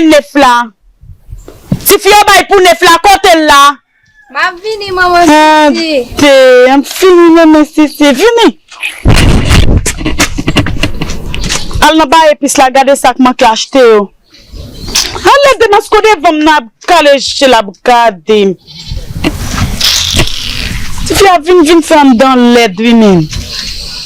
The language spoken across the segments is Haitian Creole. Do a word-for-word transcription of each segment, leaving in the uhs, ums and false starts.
nèf la. Tifi yo bay pou nèf la, kote l la? M ap vini, manman Sisi. Ate, m fini, manman Sisi, vini. Al nan bay epis la, gade sa k manke achte yo. Al lèd de mas kote vanm nan ap kale je l ap gade m. Tifi a vin, vin fè anndan lèd, wi, menm.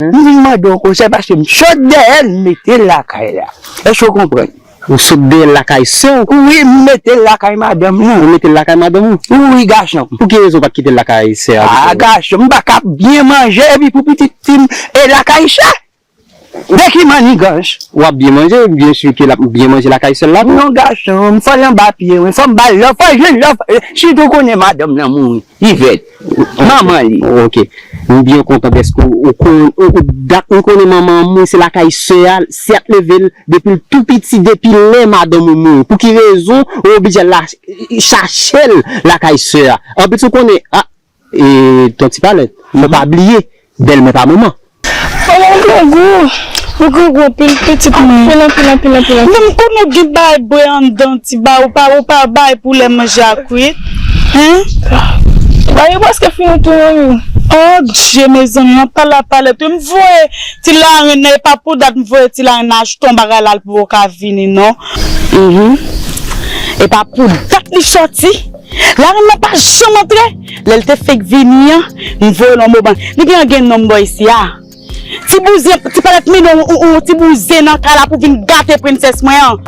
M vin mande w konsèy paske m sot dèyè l, m mete l lakay la. Èske w konprann? Ou sot dèyè l lakay sè w? Wi, m mete l lakay madanm nan. Ou mete l lakay madanm ou? Wi, gason. Pou ki rezon w pa t kite l lakay sè a? Ah, gason, m pa ka byen manje epi pou pitit fi m e lakay sè. De ki manigans? W ap byen manje, byen si ke l ap byen manje lakay sè l la tou. Non, gason, m fò l anba pye, wi. Fò m ba l love, fò l jwenn love. Eh, sitou konnen madanm nan mouri. Ivèt, manman li. Ok. M byen kontan dèske w, w kon, w, w, dat m konnen manman an mouri, se lakay sè a, sè a t leve l depi l tou piti, depi lè madanm ou mouri. Pou ki rezon w oblije al la, chache l lakay sè a? Anplis ou konnen, a, e, ton ti palèt, fò pa bliye, bèlmè pa manman. Manman, ou grangou. Ou grangou anpil, pitit mwen. Anpil, anpil, anpil, anpil, anpil. Non, m konnen w gen bagay bwè anndan, ti ba, ou pa, ou pa bay pou lè manje a kwit. Hein? Bagay yo prèske fini tou, manmi. Oh, Dye, mezanmi, an pale a palèt wi. M voye ti larenn nan, e pa pou dat m voye ti larenn nan achte yon bagay la pou w ka vini, non. Mhm. E pa pou dat li sòti. Larenn nan pa janm antre. Lè l te fenk vini an, m voye l yon moman. Li gen, gen nonm bò isi a. Ti bouzen, ti palèt mine, ou, ou, ou, ti bouzen nan kay la pou vin gate prensès mwen an.